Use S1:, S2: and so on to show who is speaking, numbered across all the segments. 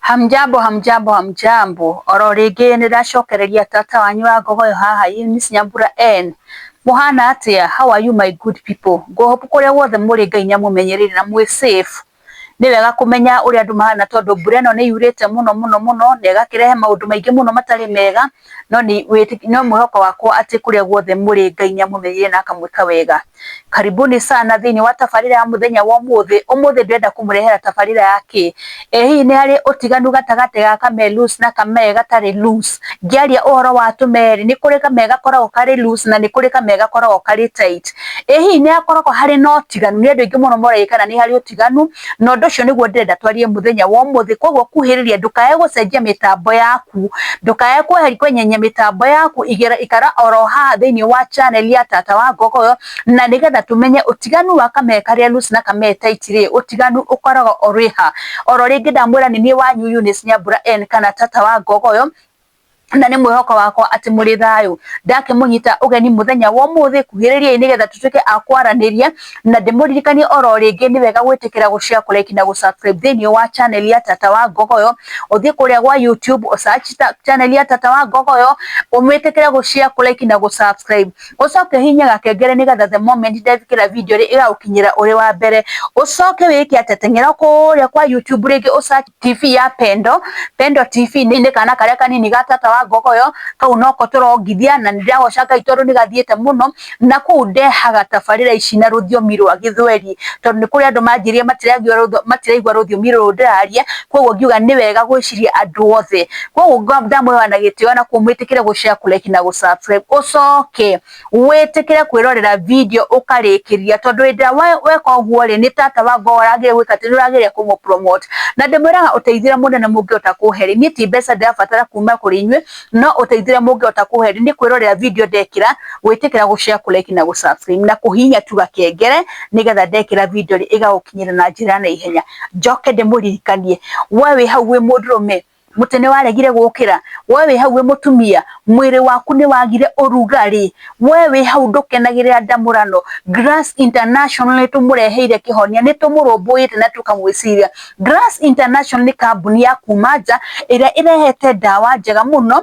S1: Hamjambo, hamjambo, hamjambo. Oro rĩngĩ nĩndacokereria tata wanyu wa ngogoyo haha Eunice Nyambura N. Mũhana atĩa? How are you my good people? Ngũhope kũrĩa guothe mũrĩ Ngai nĩamũmenyereire na mwĩ safe. Nĩ wega kũmenya ũrĩa andũ mahana tondũ mbura ĩno nĩ yurĩte mũno mũno mũno na ĩgakĩrehe maũndũ maingĩ mũno matarĩ mega, no nĩ no mwĩhoko wakwa atĩ kũrĩa guothe mũrĩ Ngai nĩamũmenyereire na akamwĩka wega. Karibuni sana thĩinĩ wa tabarĩra ya mũthenya wa ũmũthĩ. Ũmũthĩ ndĩrenda kũmũrehera tabarĩra ya kĩ? Ĩ hihi nĩ harĩ ũtiganu gatagatĩ ga kame loose na kame gatarĩ loose? Ngĩaria ũhoro wa tũme-rĩ, nĩ kũrĩ kame gakoragwo karĩ loose na nĩ kũrĩ kame gakoragwo karĩ tight. Ĩ hihi nĩ hakoragwo harĩ na ũtiganu? Nĩ andũ aingĩ mũno moragia kana nĩ harĩ ũtiganu, na ũndũ ũcio nĩguo ndĩrenda twarie mũthenya wa ũmũthĩ. Koguo kuhĩrĩria ndũkae gũcenjia mĩtambo yaku, ndũkae kwenyenya mĩtambo yaku, ikara oro haha thĩinĩ wa channel ya tata wa ngogoyo, na nĩgetha tũmenye ũtiganu wa kamee karĩa loose na kamee tight rĩ, ũtiganu ũkoragwo ũrĩ ha. Oro rĩngĩ ndamwĩra nĩ niĩ wanyu Eunice Nyambura N kana tata wa ngogoyo, na nĩ mwĩhoko wakwa atĩ mũrĩ thayũ. Ndakĩmũnyita ũgeni mũthenya wa ũmũthĩ, kuhĩrĩriai nĩgetha tũtuĩke a kwaranĩria, na ndĩmũririkanie oro rĩngĩ nĩ wega gwĩtĩkĩra gũ share, kũ like na gũ subscribe thĩinĩ wa channel ya tata wa ngogoyo. Ũthiĩ kũrĩa gwa YouTube ũ search channel ya tata wa ngogoyo, ũmwĩtĩkĩre gũ share, kũ like na gũ subscribe. Ũcoke ũhihinye gakengere nĩgetha the moment ndekĩra video rĩ, ĩgagũkinyĩra ũrĩ wa mbere. Ũcoke wĩke atĩa? Teng'era kũrĩa kwa YouTube rĩngĩ ũ search TV ya Pendo, Pendo TV nĩ kana karĩa kanini ga tata wa ngogoyo, kau noko tũrongithia na nĩndĩragoca Ngai tondũ nĩ gathiĩte mũno, na kũu ndehaga tabarĩra ici na rũthiomi rwa gĩthweri, tondũ nĩ kũrĩ andũ manjĩrire matiraigua rũthiomi rũrũ ndĩraria, koguo ngiuga nĩ wega gwĩciria andũ othe. Koguo ndamwĩhoya na gĩtĩo na mwĩtĩkĩre gũ share, kũ like na gũ subscribe. Ũcoke wĩtĩkĩre kwĩrorera video ũkarĩkĩria, tondũ hĩndĩ ĩrĩa weka ũguo rĩ, nĩ tata wa ngogoyo ũragĩrĩire gwĩka atĩ, nĩ ũragĩrĩire kũmũ promote. Na ndĩmwĩraga ũteithio ũrĩa mũnene mũngĩhota kũhe rĩ, niĩ ti mbeca ndĩrabatara kuma kũrĩ inyuĩ, no ũteithio ũrĩa mũngĩhota kũhe rĩ, nĩ kwĩrorera video ndekĩra, gwĩtĩkĩra gũ share, kũ like na gũ subscribe na kũhihinya tu gakengere nĩgetha ndekĩra video rĩ, ĩgagũkinyĩra na njĩra ya naihenya. Njoke ndĩmũririkanie, we wĩ hau wĩ mũndũrũme, mũtĩ nĩ waregire gũkĩra, we wĩ hau wĩ mũtumia, mwĩrĩ waku nĩ wagire ũrugarĩ, we wĩ hau ndũkenagĩrĩra ndamũrano, Grass International nĩ tũmũreheire kĩhonia, nĩ tũmũrũmbũĩte na tũkamwĩciria. Grass International nĩ kambuni ya kuma nja ĩrĩa ĩrehete ndawa njega mũno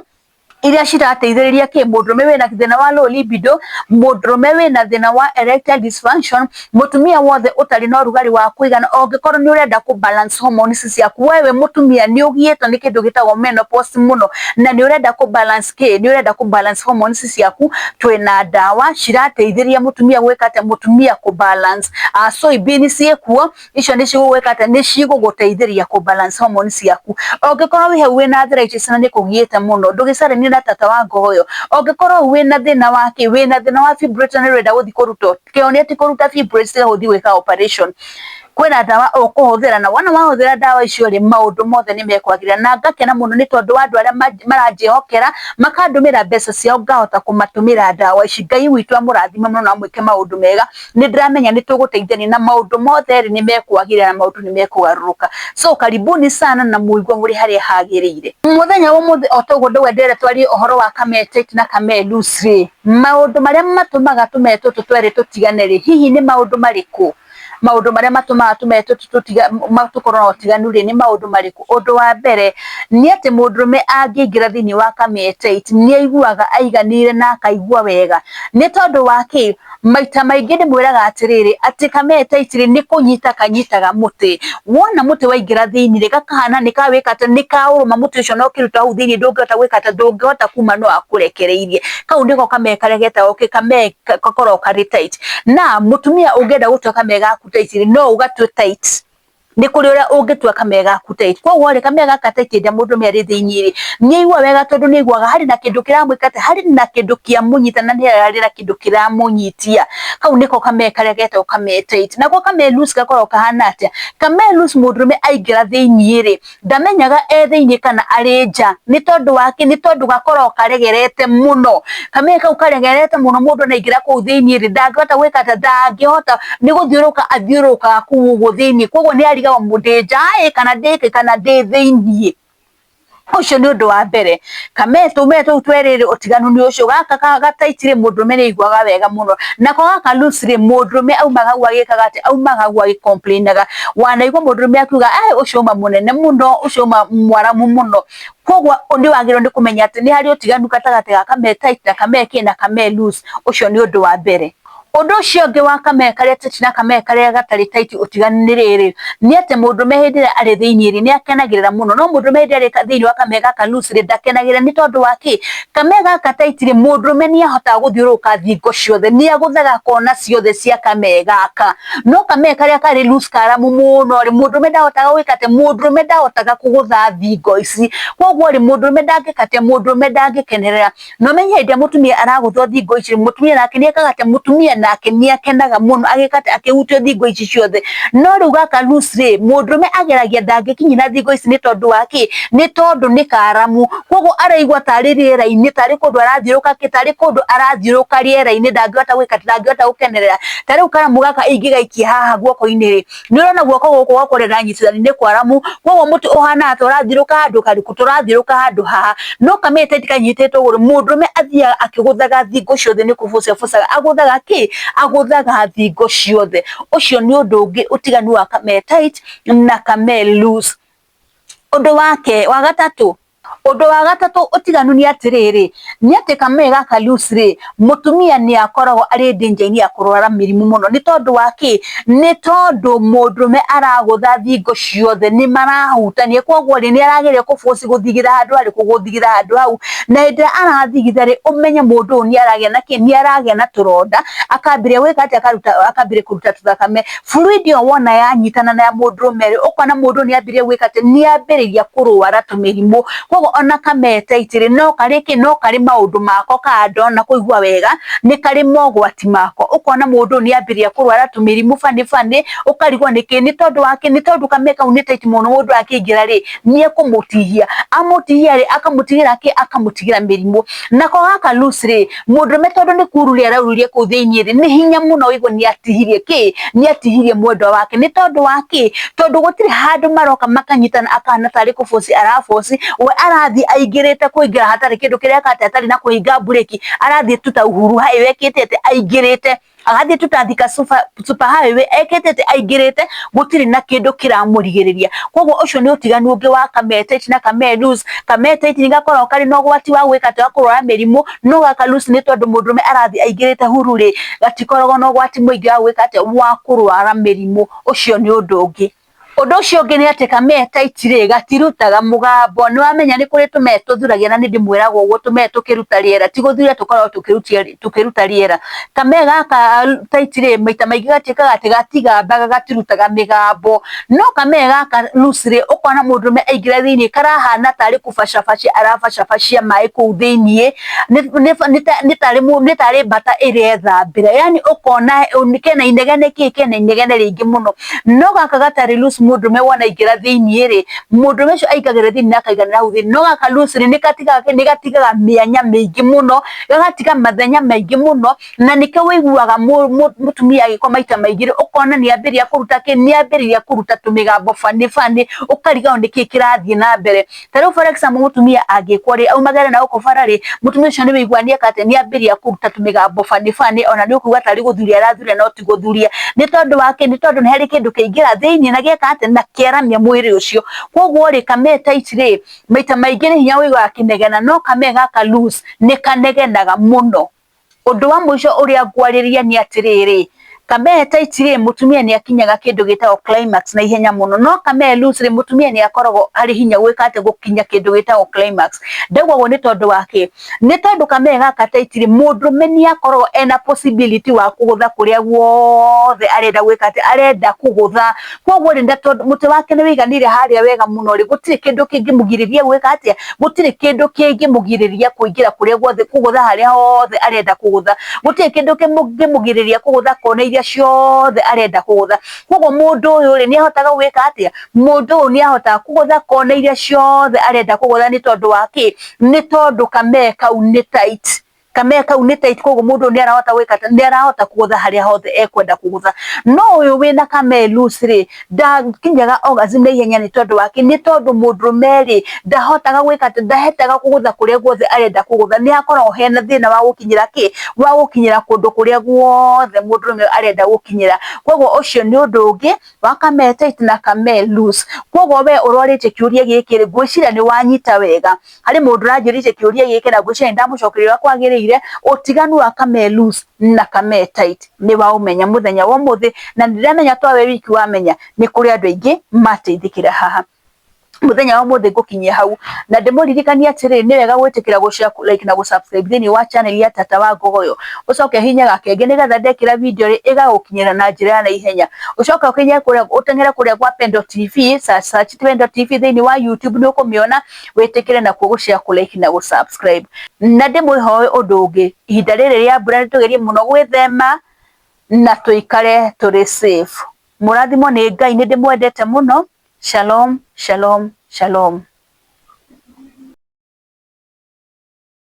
S1: iria cirateithĩrĩria kĩ mũndũrũme wĩna thĩna wa low libido, mũndũrũme wĩna thĩna wa erectile dysfunction, mũtumia wothe ũtarĩ na ũrugarĩ wa kũigana, ũngĩkorwo nĩ ũrenda kũ balance hormones ciaku, we wĩ mũtumia nĩ ũgiĩtwo nĩ kĩndũ gĩtagwo menopause mũno, na nĩ ũrenda kũ balance kĩ, nĩ ũrenda kũ balance hormones ciaku, twĩna ndawa cirateithĩrĩria mũtumia gwĩka atĩa, mũtumia kũ balance. Soybean ciĩkuo, icio nĩ cigũgwĩka atĩa, nĩ cigũgũteithĩrĩria kũ balance hormones ciaku. Ũngĩkorwo wĩ hau wĩna arthritis na nĩ kũgiĩte mũno, ndũgĩcaranie na tata wa ngogoyo. Ũngĩkorwo wĩna thĩna wa kĩ, wĩna thĩna wa fibroids na nĩ ũrenda gũthiĩ kũrutwo, kĩhonia ti kũruta fibroids tiga gũthiĩ gwĩka operation. Kwĩna ndawa ũkũhũthĩra na wona wahũthĩra ndawa icio rĩ, maũndũ mothe nĩ mekwagĩrĩra. Na ngakena mũno nĩ tondũ wa andũ arĩa maranjĩhokera, makandũmĩra mbeca ciao ngahota kũmatũmĩra ndawa ici. Ngai witũ amũrathime mũno na amwĩke maũndũ mega. Nĩ ndĩramenya nĩ tũgũteithania na maũndũ mothe rĩ, nĩ mekwagĩrĩra na maũndũ nĩ mekũgarũrũka. So karibuni sana na mũigue mũrĩ harĩa hagĩrĩire. Mũthenya wa ũmũthĩ o toguo ndĩwendere twarie ũhoro wa kamee tight na kamee loose rĩ, maũndũ marĩa matũmaga tũmee tũtũ twerĩ tũtigane rĩ, hihi nĩ maũndũ marĩkũ? Maũndũ marĩa matũmaga tũmee tũtũ tũkorwo na ũtiganu rĩ, nĩ maũndũ marĩkũ? Ũndũ wa mbere nĩ atĩ mũndũrũme angĩingĩra thĩinĩ wa kamee tight nĩ aiguaga aiganĩire na akaigua wega. Nĩ tondũ wa kĩ? Maita maingĩ ndĩmwĩraga atĩrĩrĩ, atĩ kamee tight rĩ, nĩ kũnyita kanyitaga mũtĩ. Wona mũtĩ waingĩra thĩinĩ rĩ, gakahana nĩ kawĩka atĩ, nĩ kaũrũma mũtĩ ũcio na ũkĩruta hau thĩinĩ ndũngĩhota gwĩka atĩ, ndũngĩhota kuma no akũrekereirie. Kau nĩko kamee karĩa getagwo kĩ, kamee gakoragwo karĩ tight. Na mũtumia ũngĩenda gũtua kamee gaku tight rĩ, no ũgatue tight. Nĩ kũrĩ ũrĩa ũngĩtua kamee gaku tight. Koguo rĩ, kamee gaka tight hĩndĩ ĩrĩa mũndũrũme arĩ thĩinĩ rĩ, nĩ aigua wega tondũ nĩ aiguaga harĩ na kĩndũ kĩramwĩka atĩ, harĩ na kĩndũ kĩamũnyita na nĩ harĩ na kĩndũ kĩramũnyitia. Kau nĩko kamee karĩa getagwo kamee tight. Nako kamee loose gakoragwo kahana atĩa? Kamee loose mũndũrũme aingĩra thĩinĩ rĩ, ndamenyaga e thĩinĩ kana arĩ nja. Nĩ tondũ wa kĩ? Nĩ tondũ gakoragwo karegerete mũno. Kamee kau karegerete mũno mũndũ ona aingĩra kũu thĩinĩ rĩ, ndangĩhota gwĩka atĩa, ndangĩhota nĩ gũthiũrũrũka athiũrũrũkaga kũu ũguo thĩinĩ. Koguo nĩ arigagwo ndĩ nja ĩ kana ndĩ kĩ kana ndĩ thĩinĩ. Ũcio nĩ ũndũ wa mbere. Kamee tũmee tũu twerĩ rĩ, ũtiganu nĩ ũcio. Gaka ga tight rĩ, mũndũrũme nĩ aiguaga wega mũno. Nako gaka loose rĩ, mũndũrũme aumaga hau agĩkaga atĩa? Aumaga hau agĩ complain aga. Wanaigua mũndũrũme akiuga ũcio auma mũnene mũno, ũcio auma mwaramu mũno. Koguo nĩ wagĩrĩirwo nĩ kũmenya atĩ nĩ harĩ ũtiganu gatagatĩ ga kamee tight na kamee kĩ, na kamee loose. Ũcio nĩ ũndũ wa mbere. Ũndũ ũcio ũngĩ wa kamee karĩa tight na kamee karĩa gatarĩ tight ũtiganu nĩ rĩrĩ, nĩ atĩ mũndũrũme hĩndĩ ĩrĩa arĩ thĩiniĩ rĩ, nĩ akenagĩrĩra mũno, no mũndũrũme hĩndĩ ĩrĩa arĩ thĩiniĩ wa kamee gaka loose rĩ, ndakenagĩrĩra nĩ tondũ wa kĩ? Kamee gaka tight rĩ, mũndũrũme nĩ ahotaga gũthiũrũrũka thingo ciothe, nĩ agũthaga kona ciothe cia kamee gaka. No kamee karĩa karĩ loose karamu mũno rĩ, mũndũrũme ndahotaga gwĩka atĩa? Mũndũrũme ndahotaga kũgũtha thingo ici. Koguo rĩ, mũndũrũme ndangĩka atĩa? Mũndũrũme ndangĩkenerera. Na ũmenye hĩndĩ ĩrĩa mũtumia aragũthwo thingo ici, mũtumia nake nĩ ekaga atĩa? Mũtumia nake nĩ akenaga mũno agĩka atĩa? Akĩhutio thingo ici ciothe. No rĩu gaka loose rĩ, mũndũrũme ageragia ndangĩkinyĩra thingo ici nĩ tondũ wa kĩ? Nĩ tondũ nĩ karamu. Koguo araigua tarĩ rĩera-inĩ, tarĩ kũndũ arathiũrũrũka kĩ, tarĩ kũndũ arathiũrũrũka rĩera-inĩ, ndangĩhota gwĩka atĩ, ndangĩhota gũkenerera. Ta rĩu karamu gaka ingĩgaikia haha guoko-inĩ rĩ, nĩ ũrona guoko gũkũ gwakwa ũrĩa ndanyitithania nĩ kwaramu, koguo mũtĩ ũhanaga ta ũrathiũrũrũka handũ harĩkũ? Ta ũrathiũrũrũka handũ haha. No kamee tight kanyitĩtwo ũguo rĩ, mũndũrũme athiaga akĩgũthaga thingo ciothe nĩ kũbucia abucaga, agũthaga kĩ? Agũthaga thingo ciothe. Ũcio nĩ ũndũ ũngĩ ũtiganu wa kamee tight na kamee loose. Ũndũ wake wa gatatũ, ũndũ wa gatatũ ũtiganu nĩ atĩrĩrĩ, nĩ atĩ kamee gaka loose rĩ, mũtumia nĩ akoragwo arĩ danger-inĩ ya kũrwara mĩrimũ mũno. Nĩ tondũ wa kĩ? Nĩ tondũ mũndũrũme aragũtha thingo ciothe, nĩ marahutania, koguo rĩ, nĩ arageria kũ force gũthigĩra handũ harĩkũ? Gũthigĩra handũ hau. Na hĩndĩ ĩrĩa arathigitha rĩ, ũmenye mũndũ ũyũ nĩ aragĩa na kĩ? Nĩ aragĩa na tũronda, akambĩrĩria gwĩka atĩa? Akaruta, akambĩrĩria kũruta tũthakame. Fluid ĩyo wona yanyitana na ya mũndũrũme rĩ, ũkona mũndũ ũyũ nĩ ambĩrĩria gwĩka atĩa? Nĩ ambĩrĩria kũrwara tũmĩrimũ. Koguo ona kamee tight rĩ, no karĩ kĩ? No karĩ maũndũ mako kando na kũigua wega, nĩ karĩ mogwati mako. Ũkona mũndũ ũyũ nĩ ambĩrĩria kũrwara tũmĩrimũ bani bani, ũkarigwo nĩkĩ? Nĩ tondũ wa kĩ? Nĩ tondũ kamee kau nĩ tight mũno, mũndũ akĩingĩra rĩ, nĩ ekũmũtihia. Amũtihia rĩ, akamũtigĩra kĩ? Akamũtigĩra mĩrimũ. Nako gaka loose rĩ, mũndũrũme tondũ nĩ kururia araururia kũu thĩiniĩ rĩ, nĩ hinya mũno ũigue nĩ atihirie kĩ? Nĩ atihirie mwendwa wake. Nĩ tondũ wa kĩ? Tondũ gũtirĩ handũ maroka makanyitana akahana tarĩ kũ force ara force, we arathiĩ aingĩrĩte kũingĩra hatarĩ kĩndũ kĩreka atĩ hatarĩ na kũhinga mburĩki, arathiĩ tu ta Uhuru Highway ekĩte atĩ aingĩrĩte, agathiĩ tu ta Thika super highway ekĩte atĩ aingĩrĩte, gũtirĩ na kĩndũ kĩramũrigĩrĩria. Koguo ũcio nĩ ũtiganu ũngĩ wa kamee tight na kamee loose. Kamee tight nĩ gakoragwo karĩ na ũgwati wa gwĩka atĩ wa kũrwara mĩrimũ, no gaka loose nĩ tondũ mũndũrũme arathiĩ aingĩrĩte huru rĩ, gatikoragwo na ũgwati mũingĩ wa gwĩka atĩ wa kũrwara mĩrimũ. Ũcio nĩ ũndũ ũngĩ. Ũndũ ũcio ũngĩ nĩ atĩ kamee tight rĩ, gatirutaga mũgambo. Nĩ wamenya nĩ kũrĩ tũmee tũthuragia na nĩ ndĩmwĩraga ũguo, tũmee tũkĩruta rĩera, ti gũthuria tũkoragwo tũkĩruta rĩera. Kamee gaka tight rĩ, maita maingĩ gatuĩkaga atĩ gatigambaga, gatirutaga mĩgambo. No kamee gaka loose rĩ, ũkona mũndũrũme aingĩra thĩiniĩ karahana tarĩ kũbacabacia arabacabacia maĩ kũu thĩiniĩ, nĩ tarĩ mbata ĩrethambĩra. Yani ũkona kena inegene kĩ, kena inegene rĩingĩ mũno. No gaka gatarĩ loose, mũndũrũme wona aingĩra thĩiniĩ rĩ, mũndũrũme ũcio aingagĩra thĩiniĩ na akaiganĩra hau thĩiniĩ. No gaka loose rĩ, nĩ gatigaga mĩanya mĩingĩ mũno, gagatiga mathenya maingĩ mũno, na nĩkĩo wĩiguaga mũtumia agĩkoma maita maingĩ rĩ, ũkona nĩ ambĩrĩria kũruta kĩ, nĩ ambĩrĩria kũruta tũmĩgambo bani bani, ũkarigwo nĩkĩ kĩrathiĩ na mbere. Ta rĩu for example mũtumia angĩkwo rĩ, aumagare na gũkũ bara rĩ, mũtumia ũcio nĩ wĩiguaga nĩ eka atĩa, nĩ ambĩrĩria kũruta tũmĩgambo bani bani, ona nĩ ũkuga tarĩ gũthuria arathuria no ti gũthuria. Nĩ tondũ wa kĩ? Nĩ tondũ nĩ harĩ kĩndũ kĩaingĩra thĩiniĩ na gĩeka atĩa, na kĩaramia mwĩrĩ ũcio. Koguo rĩ, kamee tight rĩ, maita maingĩ nĩ hinya ũiguaga gakĩnegena, no kamee gaka loose nĩ kanegenaga mũno. Ũndũ wa mũico ũrĩa ngwarĩria nĩ atĩrĩrĩ, kamee tight rĩ, mũtumia nĩ akinyaga kĩndũ gĩtagwo climax na ihenya mũno, no kamee loose rĩ, mũtumia nĩ akoragwo harĩ hinya gwĩka atĩa, gũkinya kĩndũ gĩtagwo climax. Ndauga ũguo nĩ tondũ wa kĩ? Nĩ tondũ kamee gaka tight rĩ, mũndũrũme nĩ akoragwo ena possibility wa kũgũtha kũrĩa guothe arenda gwĩka atĩa, arenda kũgũtha. Koguo rĩ, na tondũ mũtĩ wake nĩ wĩiganĩire harĩa wega mũno rĩ, gũtirĩ kĩndũ kĩngĩmũgirĩrĩria gwĩka atĩa, gũtirĩ kĩndũ kĩngĩmũgirĩrĩria kũingĩra kũrĩa guothe, kũgũtha harĩa hothe arenda kũgũtha. Gũtirĩ kĩndũ kĩngĩmũgirĩrĩria kũgũtha kona iria ciothe arenda kũgũtha. Koguo mũndũ ũyũ rĩ, nĩ ahotaga gwĩka atĩa? Mũndũ ũyũ nĩ ahotaga kũgũtha kona iria ciothe arenda kũgũtha nĩ tondũ wa kĩ? Nĩ tondũ kamee kau nĩ tight. Kamee kau nĩ tight, koguo mũndũ nĩ arahota gwĩka, nĩ arahota kũgũtha harĩa hothe ekwenda kũgũtha. No ũyũ wĩna kamee loose rĩ, ndakinyaga orgasm na ihenya. Nĩ tondũ wake, nĩ tondũ mũndũrũme rĩ, ndahotaga gwĩka atĩ ndahetaga kũgũtha kũrĩa guothe arenda kũgũtha. Nĩ hakoragwo hena thĩna wa gũkinyĩra kĩ, wa gũkinyĩra kũndũ kũrĩa guothe mũndũrũme arenda gũkinyĩra. Koguo ũcio nĩ ũndũ ũngĩ wa kamee tight na kamee loose. Koguo we ũrorĩtie kĩũria gĩkĩ rĩ, ngwĩciria nĩ wanyita wega. Harĩ mũndũ ũranjũrĩtie kĩũria gĩkĩ na ngwĩciria nĩ ndamũcokeria ũrĩa kwagĩrĩire. Ũtiganu wa kamee loose na kamee tight nĩ waũmenya mũthenya wa ũmũthĩ, na nĩ ndĩramenya to we wiki wamenya, nĩ kũrĩ andũ aingĩ mateithĩkĩra haha. Muthenya wa mũthĩ ngũkinyia hau, na ndĩmũririkanie atĩrĩ, nĩ wega gwĩtĩkĩra gũ share, like na gũ subscribe thĩinĩ wa channel ya Tata wa Ngogoyo. Ũcoke hihinya gakenge nĩgetha ndekĩra video rĩ, ĩgagũkinyĩra na njĩra ya naihenya. Ũcoke ũkinye kũrĩa, ũteng'ere kũrĩa gwa Pendo TV, search Pendo TV thĩinĩ wa YouTube, nĩ ũkũmĩona. Wĩtĩkĩre nakuo gũ share, kũ like na gũ subscribe. Na ndĩmwĩhoe ũndũ ũngĩ, ihinda rĩrĩ rĩa mbura nĩ tũgerie mũno gwĩthema na tũikare tũrĩ safe. Mũrathimwo nĩ Ngai, nĩ ndĩmwendete mũno. Shalom, shalom, shalom.